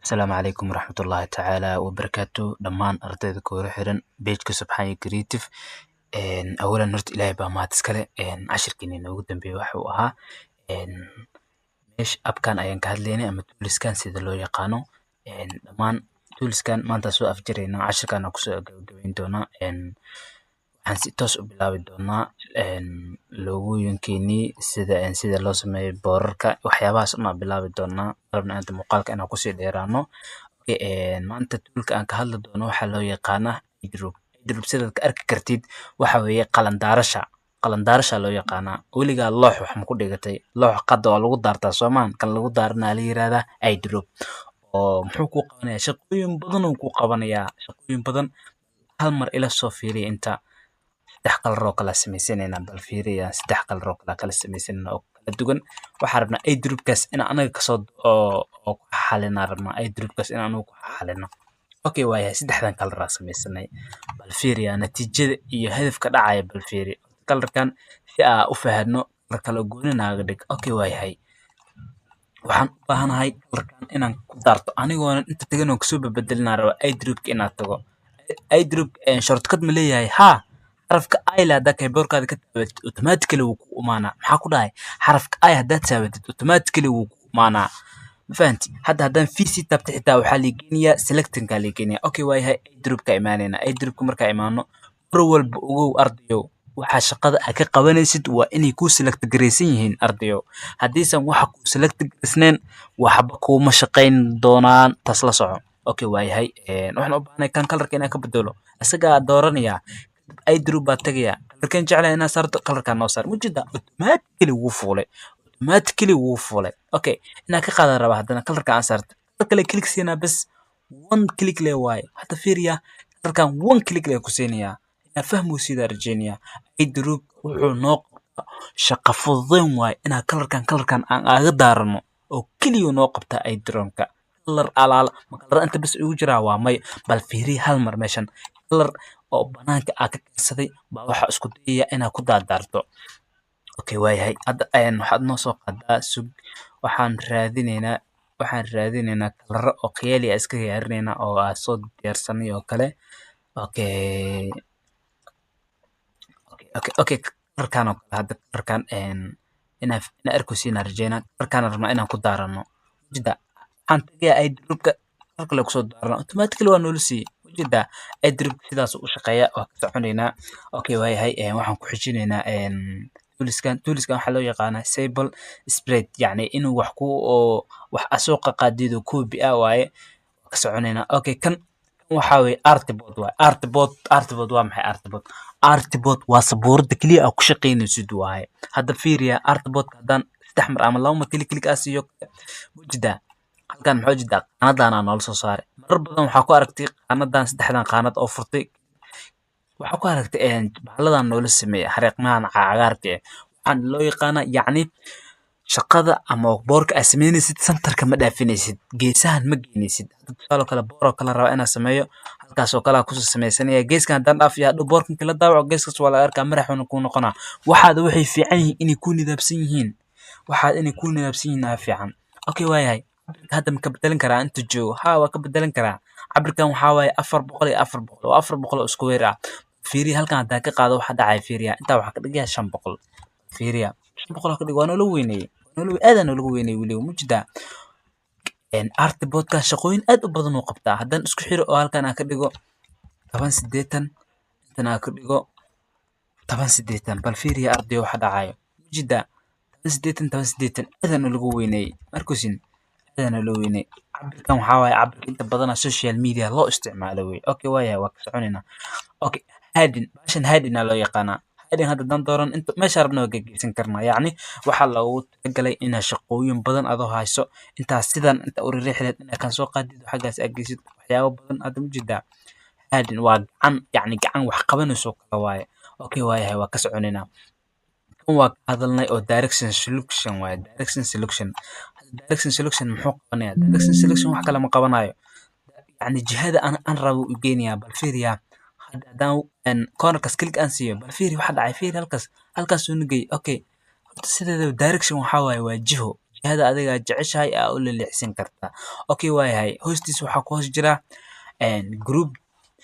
Asalaamu calaykum waraxmatullaahi tacaala wabarakaatu. Dhammaan ardayda koola xiran page-ka Subxaani Creative, awalan horta Ilaahay baa mahad iskale. Cashirkeeni inoogu dambeeyay waxa uu ahaa meesha app-kan ayaan ka hadlaynay ama tools-kan sida loo yaqaano. Dhammaan tools-kan maanta soo afjaraynaa, cashirkan kusoo gabagabayn doonaa. Waxaan si toos u bilaabi doonaa logooyinkeenii, sida loo sameeyo boorarka, waxyaabahaas un aan bilaabi doonaa. Rabna inta muuqaalka inaan kusii dheeraano. Maanta tool-ka aan ka hadli doono waxaa loo yaqaanaa eyedrop. Eyedrop, sidaad ka arki kartid, waxa weeye qalandaarasha. Qalandaarasha loo yaqaanaa. Weligaa loox wax ma ku dhigatay? Loox qadda waa lagu daartaa, soomaan? Kan lagu daaranaa la yiraahdaa eyedrop. Oo muxuu kuu qabanayaa? Shaqooyin badan uu kuu qabanayaa, shaqooyin badan. Hal mar ila soo fiiriya inta saddex kalar oo kala samaysanayna. Bal fiiriya, saddex kalar oo kala samaysanayna oo kala duwan. Waxaan rabnaa eyedropkaas in anaga kasoo oo ku xalinaa rabnaa, eyedropkaas in anaga ku xalino. Okay, waayahay, saddexdan kalar aa samaysanay. Bal fiiriya natiijada iyo hadafka dhacaya. Bal fiiri kalarkan si aa u fahanno. Kalar kale oo gooni naaga dhig. Okay, waayahay, waxaan u baahanahay kalarkan inaan ku daarto anigoona inta tagan oo kasoo bebedelinaa rabaa eyedropka inaad tago. Eyedrop shortcut ma leeyahay? Haa, xarafka I la haddaa keyboardkaada ka taabatid, automatically wuu ku imaanaa. Maxaa ku dhahay? Xarafka I haddaad taabatid, automatically wuu ku imaanaa. Ma fahanti? Hadda haddaan VC taabto xitaa, waxaa liigeynayaa selectingka liigeynayaa. Okay, waayahay, eyedropka imaanayna. Eyedropka markaa imaano, mar walba ogow, ardayow, waxaa shaqada aad ka qabanaysid waa inay kuu select garaysan yihiin. Ardayow, haddiisan waxa kuu select garaysnayn, waxba kuuma shaqayn doonaan, taas la soco. Okay, waayahay, waxaan u baahnay kan kalarka inaan ka bedelo. Isagaa dooranayaa, eyedrop baa tagayaa, kalarkan jeclahay inaan saarto, kalarkaan noo saar. Mujida, automatically wuu fuulay, automatically wuu fuulay. Okay, inaan ka qaadan rabaa haddana kalarka aan saarto, kalar kale click siinaa, bas, one click le waaye. Hadda fiiriya, kalarkan one click le ku siinayaa. Inaa fahmeysidaa rajeynayaa. Eyedrop wuxuu noo qabtaa shaqa fududeyn waaye. Inaa kalarkan aan aaga daarano oo keliya noo qabtaa eyedropka. Kalar alaala ma kalar inta bas igu jiraa? Waa may. Bal fiiriya hal mar meeshan, kalar oo banaanka aa ka keensaday baa waxaa isku dayaya inaa ku daardaarto. Okay, waayahay, hadda waxaad noo soo qaadaa, sug, waxaan raadineynaa kalaro oo khiyaali ah, iska diyaarineynaa oo aan soo diyaarsanay oo kale. Okay, kalarkan oo kale. Hadda kalarkan inaa arkeysiin aan rajeynaa. Kalarkaan rabnaa inaan ku daarano. Ujeeda, waxaan tagayaa eyedropka, kalar kale kusoo daarana, automatically waa noola siiyey. Ujeedaa, eyedrop sidaas u shaqeeya. Waa ka soconeynaa. Okay, waayahay, waxaan ku xijinaynaa tools-kan. Tools-kan waxaa loo yaqaanaa sample spread, yacni inuu wax ku oo wax asoo qaqaadido copy ah waaye. Waa ka soconeynaa. Okay, kan waxaa weeye artboard waaye. Artboard, artboard waa maxay? Artboard, artboard waa sabuuradda keliya aa ku shaqeynaysid waaye. Hadda fiiriya, artboardka haddaan saddex mar ama laba mar click click aa siiyo, ujeedaa halkan maxaa ujeedaa? Qaanadan aa noola soo saaray. Marar badan waxaa ku aragtay qaanadan, saddexdan qaanad oo furtay. Waxaa ku aragtay bahaladan noola sameeyay, xariiqmahan cagaarka eh. Waxaan loo yaqaanaa, yacni, shaqada ama boorka aad sameynaysid center-ka ma dhaafinaysid, geesahan ma geynaysid. Hadda tusaale oo kale, boor oo kale rabaa inaan sameeyo, halkaas oo kale aan kusoo sameysanaya. Geeskan haddaan dhaafiyo, hadhow boorka inta la daawaco, geeskaas waa laga arkaa, madaxuuna kuu noqonaa. Waxaad waxay fiican yihiin inay kuu nidaamsan yihiin. Waxaad inay kuu nidaamsan yihiin aa fiican. Okay, waayahay, cabirka hadda ma ka bedelan karaa inta joogo? Haa, waa ka bedelan karaa. Cabirkan waxaa waaye 400 iyo 400, oo 400 oo square ah. Fiiriya, halkan haddaan ka qaado, waxa dhacaya fiiriya. Intaa waxaa ka dhigayaa 500. Fiiriya, 500 aa ka dhig, waa noola weyneeyey, noola aad aa noolaga weyneeyey weliba. Mujidaa, artboardka shaqooyin aad u badan uu qabtaa. Haddaan isku xiro oo halkan aan ka dhigo 10 80, intan aan ka dhigo 10 80, bal fiiriya, ardayo, waxa dhacayo. Mujidaa, 10 80, 10 80, aad aa noolaga weyneeyey. Markusin aad aa noola weyneeyey. Cabirkan waxaa waaye cabirka inta badana social media loo isticmaalo wey. Okay, waayahay, waa ka soconaynaa. Okay, heading, bahashan heading aa loo yaqaanaa. Heading hadda haddaan dooran, inta meesha rabna waa gegeysan karnaa. Yacni waxaa loogu talagalay inaa shaqooyin badan adoo hayso, intaas sidan inta u riixi lahayd, inaa kan soo qaadid, xaggaas aad geysid, waxyaabo badan. Hadda mujeedaa, heading waa gacan, yacni gacan wax qabanayso kale waaye. Okay, waayahay, waa ka soconaynaa. Kan waa ka hadalnay oo direction selection waaye. Direction selection, direction selection muxuu qabanayaa? Direction selection wax kale ma qabanayo, yacni jihada aan rabo u geynayaa. Bal fiiriya, hadda haddaan cornerkaas click aan siiyo, bal fiiri waxa dhacay. Fiiri halkaas, halkaasuu na geeyey. Okay, horta sideedaba direction waxaa waaye waa jiho. Jiha Jihada adiga jeceshahay aa u leexsan kartaa. Okay, waayahay, hoostiisa waxaa ku hoos jira group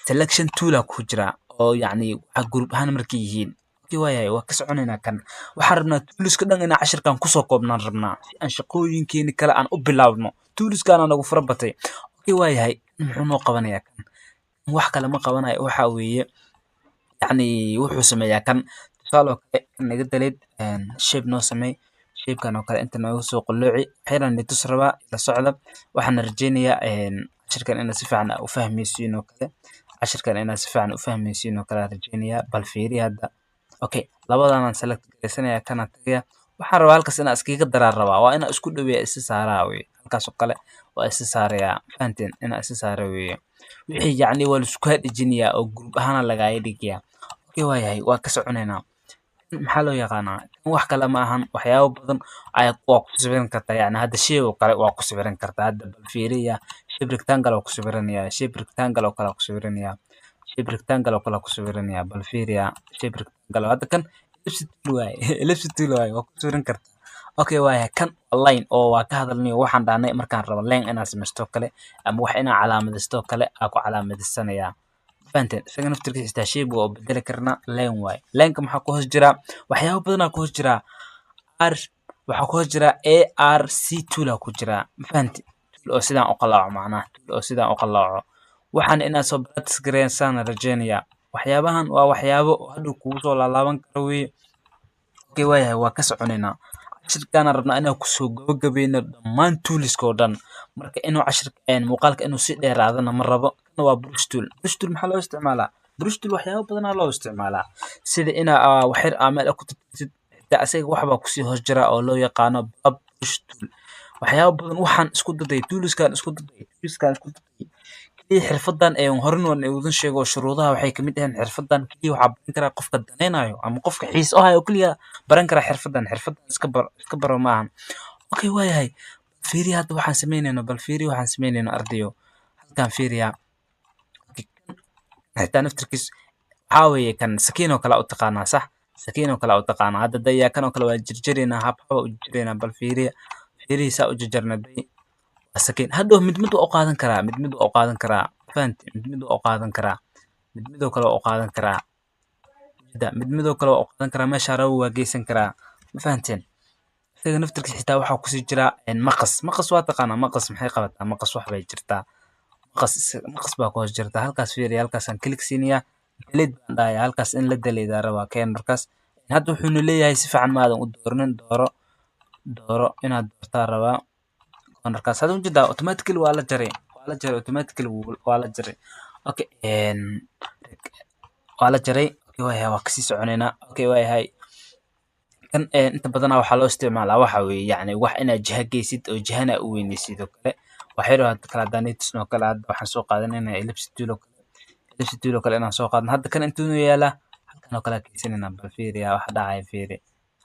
selection tool aa ku jira, oo yacni waxa group ahaan markay yihiin. Okay, waayahay, waa ka soconaynaa. Kan waxaan rabnaa toolska dhan inaan cashirkan kusoo koobnaan rabnaa, si aan shaqooyinkeeni kale aan u bilaabno. Toolskaana nagu fara batay. Okay, waayahay, muxuu noo qabanayaa kan? Wax kale ma qabanayo. Waxa weeye, yacni wuxuu sameeyaa kan, tusaale oo kale, kan naga daleed, shape noo sameey. Shapekan oo kale inta nooga soo qallooci. Waxyaraan ni tus rabaa, la socda. Waxaan rajeynayaa cashirkan inaad si fiican u fahmaysiin oo kale. Cashirkan inaad si fiican u fahmaysiin oo kale aan rajeynayaa. Bal fiiri hadda. Okay, labadan aan select gareysanaya, kana tagaya. Waxaan rabaa halkaas inaan iskaga daraa rabaa. Waa inaan isku dhaweeya, isa saaraa weye. Halkaas oo kale waa isa saarayaa. Fahanteen? Inaan isa saara weeye wixii, yacni waa la isku hadhijinayaa oo group ahaana lagaaga dhigayaa. Okay, waayahay, waa ka soconaynaa. Maxaa loo yaqaanaa? Wax kale ma ahan, waxyaabo badan ayaa waa ku sawiran kartaa. Yacni hadda shay oo kale waa ku sawiran kartaa. Hadda bal fiiriya, shape rectangle waa ku sawiranayaa, shape rectangle oo kale waa ku sawiranayaa, shape rectangle oo kale waa ku sawiranayaa. Bal fiiriya, shape rectangle. Hadda kan ellipse tool waaye, ellipse tool waaye, waa ku sawiran kartaa. Okay, waayahay, kan line oo waa ka hadalnay. Waxaan dhahnay markaan rabo line inaan samaysto kale ama wax inaan calaamadaysto kale aa ku calaamadaysanaya. Fahanteen? Isaga naftirkiisa xitaa shape waa u bedeli karnaa. Line waaye. Lineka maxaa ku hoos jira? Waxyaabo badanaa ku hoos jira. R waxaa ku hoos jira ARC tool aa ku jira. Ma fahanti? Tool oo sidaan u qalaaco, macnaha tool oo sidaan u qalaaco. Waxaan inaad soo practice gareysaan rajeynayaa. Waxyaabahan waa waxyaabo oo hadhow kugu soo laalaaban karo weye. Okay, waayahay, waa ka soconaynaa. Cashirkaana rabnaa inaan kusoo gabagabayno dhammaan toolska oo dhan. Marka inuu cashir muuqaalka inuu si dheeraadana ma rabo. Kana waa brush tool. Brush tool maxaa loo isticmaalaa? Brush tool waxyaabo badanaa loo isticmaalaa, sida inaa wax yar aa meel ku tirtirtid. Xitaa asaga waxbaa kusii hoos jira oo loo yaqaano brush tool. Waxyaabo badan waxaan isku daday, toolskan isku daday, toolskan isku daday. Kaliya xirfadan ee horena waan idin sheego, shuruudaha waxay kamid ahayn: xirfadan kaliya waxaa baran karaa qofka daneynayo ama qofka xiisa u hayo kaliya baran karaa xirfadan. Xirfadan iska bar, iska baro maahan. Okay, waayahay, fiiriya hadda waxaan sameynayno. Bal fiiriya waxaan sameynayno, ardayo. Halkaan fiiriya. Xitaa naftirkiis waxaa weeye kan sakiin oo kale u taqaanaa, sax, sakiin oo kale u taqaanaa. Hadda daya, kan oo kale waa jarjaraynaa, hab haba u jarjaraynaa. Bal fiiriya, fiiriya saa u jarjarna. Day, waa sakiin. Hadhow mid mid waa u qaadan karaa, mid mid waa u qaadan karaa. Fahanti? Mid mid waa u qaadan karaa, mid mid oo kale waa u qaadan karaa, mid mid oo kale waa u qaadan karaa. Meesha rabo waa geysan karaa. Ma fahanteen? Isaga naftirkiisa xitaa waxaa kusii jira maqas. Maqas waa taqaanaa. Maqas maxay qabataa? Maqas wax bay jirtaa. Maqas, maqas baa ku hoos jirta. Halkaas fiiriya, halkaasaan click siinayaa, delete baan dhahayaa. Halkaas in la delete rabaa. Keen markaas. Hadda wuxuuna leeyahay si fiican maadan u dooranin. Dooro, dooro, inaad doortaa rabaa cornerkaas. Hadda ujeedaa, automatically waa la jaray, waa la jaray, automatically waa la jaray. Okay, waa la jaray. Okay, waayahay, waa kasii soconaynaa. Okay, waayahay, kan inta badanaa waxaa loo isticmaalaa waxa weeye, yacni wax inaad jiha geysid oo jihana u weyneysid oo kale. Wax yar oo hadda kale haddaan ii tusno oo kale, hadda waxaan soo qaadanaynaa ellipse tool oo kale, ellipse tool oo kale inaan soo qaadno. Hadda kan intuu yaalaa, halkan oo kale aan geysanaynaa. Bal fiiriya waxa dhacaya, fiiri.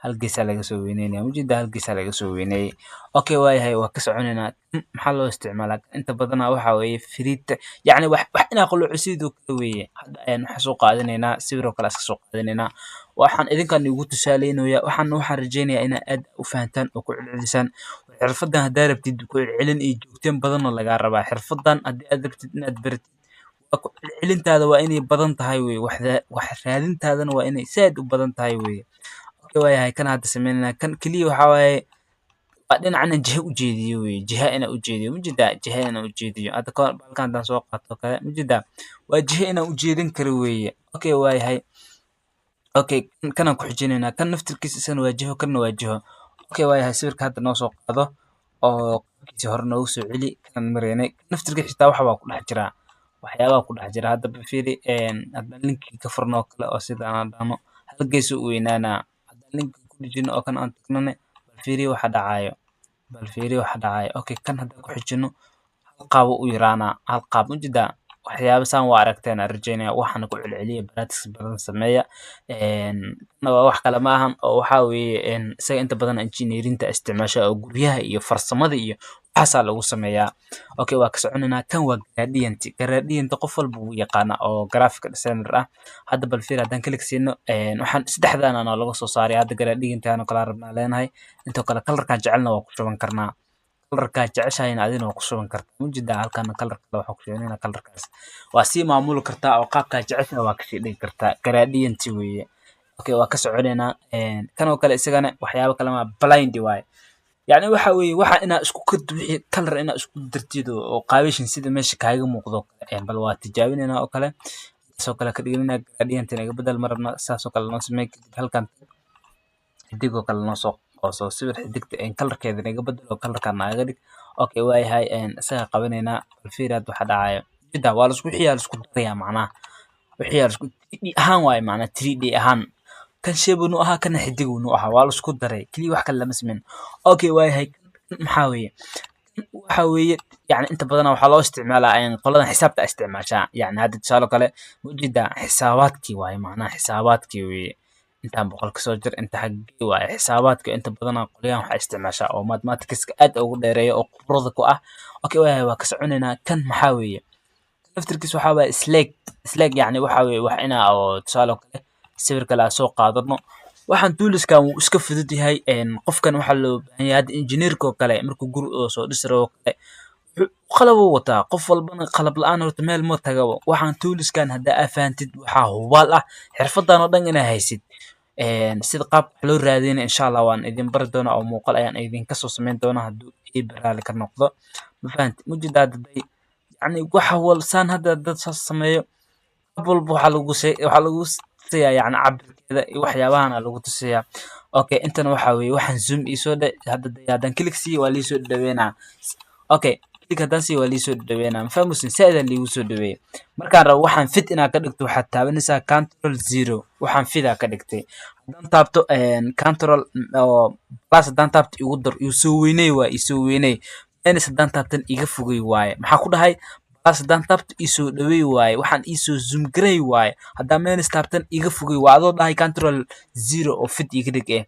Hal geesaa laga soo weyneynaya. Ujeedaa, hal geesaa laga soo weyneeyey. Okay, waayahay, waa ka soconaynaa. Maxaa loo isticmaalaa inta badanaa? Waxa weeye firiita, yacni wax inaa qalloocisid oo kale weeye. Hadda ayaan waxaan soo qaadanaynaa sawir oo kale, iska soo qaadanaynaa. Waxaan idinkan igu tusaaleynayaa, waxaan rajeynayaa inaa aad u fahantaan oo ku celcelisaan xirfadan. Haddaa rabtid, ku celcelin iyo joogteen badanna lagaa rabaa. Xirfadan haddii aad rabtid inaad baratid, waa ku celcelintaada waa inay badan tahay weye. Wax raadintaadana waa inay zaid u badan tahay weye. Okay, waayahay, kan hadda sameynayna, kan keliya waxaa waaye waa dhinacna jiha u jeediyo weye. Jiha inaa u jeediyo, majeedaa? Jiha inaa u jeediyo. Hadda kahor balkan haddaan soo qaato kale, majeedaa? Waa jiha inaan u jeedin karo weeye. Okay, waayahay. Okay, kanaan ku xijinaynaa. Kan naftirkiisa isagana waa jiho, kanna waa jiho. Okay, waayahay, sawirka hadda noo soo qaado oo qaabkiisii hore noogu soo celi. Kan mareynay naftirkiisa xitaa wax baa ku dhex jira, waxyaabaha ku dhex jira. Hadda fiiri, haddaan linkiga ka furno oo kale oo sida aan dhahno, hal gees u weynaanaa. Haddaan linkiga ku dhejino oo kan aan tagnane, bal fiiri waxa dhacayo, bal fiiri waxa dhacayo. Okay, kan haddaan ku xijino, hal qaab u yaraanaa, hal qaab. Ujeedaa? Waxyaabo saan waa aragteen aan rajeynaya. Waxaana ku celceliya, practice badan sameeya. Kana waa wax kale ma ahan oo waxaa weeye, isaga inta badan engineerinta isticmaasha oo guryaha iyo farsamada iyo Waxaasaa lagu sameeyaa. Okay, waa ka soconaynaa. Kan waa gradient. Gradient qof walba wuu yaqaana oo graphic designer ah. Hadda bal fiir, haddaan click siino, waxaan saddexdan anaa laga soo saaray. Hadda gradient aan kala rabnaa leenahay. Intoo kale colorkaan jecelna waa ku shuban karnaa. Colorkaa jeceshahayna adina waa ku shuban kartaa. Mujida halkan color kale waxaa ku shubanayna colorkaas. Waa sii maamuli kartaa oo qaabkaa jeceshahay waa kasii dhigi kartaa. Gradient weeye. Okay, waa ka soconaynaa. Kan oo kale isagana waxyaabo kale ma blend waaye. Yacni waxa weeye waxa inaa isku kad wixii color inaa isku dartid oo qaabishin sida meesha kaaga muuqdo. Bal waa tijaabinaynaa oo kale. Sidoo kale ka dhiganaa gradient inaga bedel ma rabna, saas oo kale noo samee. Kadib halkan xidig oo kale noo soo qoso sawir xidigta colorkeeda naga bedel oo colorkan naga dhig. Okay, waayahay, isaga qabanaynaa. Bal fiir hadda waxa dhacayo. Jidda waa la isku wixii aa la isku darayaa macnaha. Wixii aa la isku 3D ahaan waaye macnaha 3D ahaan. Kan shape uu ahaa, kana xidig uu ahaa, waa la isku daray. Kaliya wax kale lama sameyn. Okay, waayahay, maxaa weeye? Waxa weeye yacni inta badan waxaa loo isticmaalaa qoladan xisaabta isticmaashaa. Yacni hadda tusaale kale mujida xisaabaadkii waaye macnaha, xisaabaadkii weeye. Intaan 100 kasoo jir inta xaggee waaye xisaabaadka. Inta badan qolyahan waxaa isticmaashaa oo mathematicska aad ugu dheereeya oo khibrada ku ah. Okay, waayahay, waa ka soconaynaa. Kan maxaa weeye? Laftirkiis waxaa waaye select. Select yacni waxaa weeye wax inaa oo tusaale kale sawir kale aan soo qaadano. Waxaan toolskan wuu iska fudud yahay. Qofkan waxaa loo baahan yahay hadda engineerka oo kale markuu guri oo soo dhisi rabo oo kale qalab uu wataa. Qof walbana qalab la'aan horta meel ma tagaba. Waxaan toolskan haddaa aa fahantid, waxaa hubaal ah xirfadan oo dhan inaa haysid. Sida qaabka wax loo raadinayo insha Allah waan idin bari doonaa oo muuqaal ayaan idinka soo sameyn doonaa hadduu Eebbe raali ka noqdo. Ma fahanti? Mujida hadda yacni waxa wal saan hadda dad saas sameeyo, qaab walba waxaa lagu tusayaa yacni cabirkeeda iyo waxyaabahan aa lagu tusayaa. Okay, intan waxaa weeye waxaan zoom iisoo dhe. Hadda haddaan click siiyo waa liisoo dhaweynaa. Okay, click haddaan siiyo waa liisoo dhaweynaa. Ma fahmaysin? Saaid aa liigu soo dhaweeyay. Markaan rabo waxaan fit inaad ka dhigto, waxaad taabanaysaa control zero. Waxaan fit aa ka dhigtay. Haddaan taabto control oo plus, haddaan taabto igu dar, isoo weyney waa isoo weyney. Minus haddaan taabtan iga fogey waaye. Maxaa ku dhahay? Plus haddaan taabto isoo dhaweey waaye, waxaan isoo zoom garay waaye. Haddaan minus taabtan iga fogey waa adoo dhahay control zero oo fit iga dhig.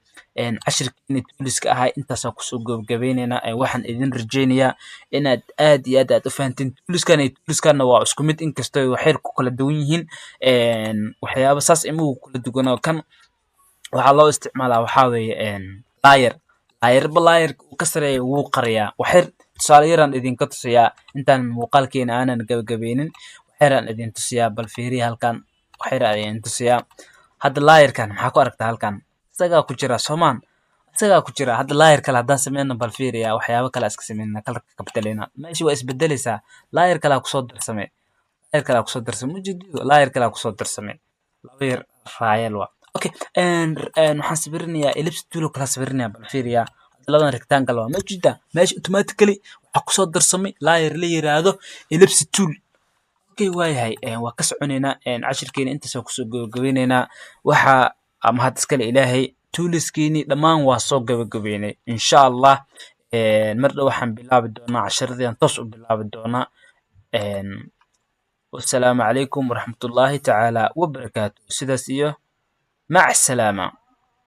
Cashirkeeni toolska ahay intaasaan kusoo gabagabeyneynaa. Waxaan idin rajeynayaa inaad aad iyo aad aad u fahanteen toolskan iyo toolskanna waa isku mid, inkastoo ay waxyar ku kala duwan yihiin. Waxyaabo saas imagu kala duwanoo kan waxaa loo isticmaalaa waxaa weeye layer layerba layerka uu ka sareeya wuu qariyaa. Waxyar tusaale yaraan idinka tusayaa intaan muuqaalkeena aanan gabagabeynin. Waxyaraan idin tusayaa, bal fiiriya halkan. Waxyar aan idin tusayaa. Hadda layerkan maxaa ku aragtaa? Halkan isagaa ku jira soomaan? Isagaa ku jira. Hadda layer kale haddaan sameyno, bal fiiriya, waxyaabo kale iska sameynaa, colorka ka bedeleyna, meesha waa isbedeleysaa. Layer kalaa kusoo darsamay, layer kalaa kusoo darsamay, mujidido layer kalaa kusoo darsamay, laba yar raayal waa. Okay, waxaan sawirinayaa ellipse tool oo kala sawirinayaa. Bal fiiriya labadan rectangle waa ma jirtaa meesha. Automatically waxaa kusoo darsamay layer la yiraahdo ellipse tool. Okay, waayahay, waa ka soconeynaa. Cashirkeena intaasoo kusoo gabagabeyneynaa. Waxaa mahad iskale Ilaahay, toolskeeni dhammaan waa soo gabagabeynay. Insha Allah mar dhow waxaan bilaabi doonaa casharadii, aan toos u bilaabi doonaa. Wassalaamu calaykum waraxmatullaahi tacaala wabarakaatu. Sidaas iyo mac salaama.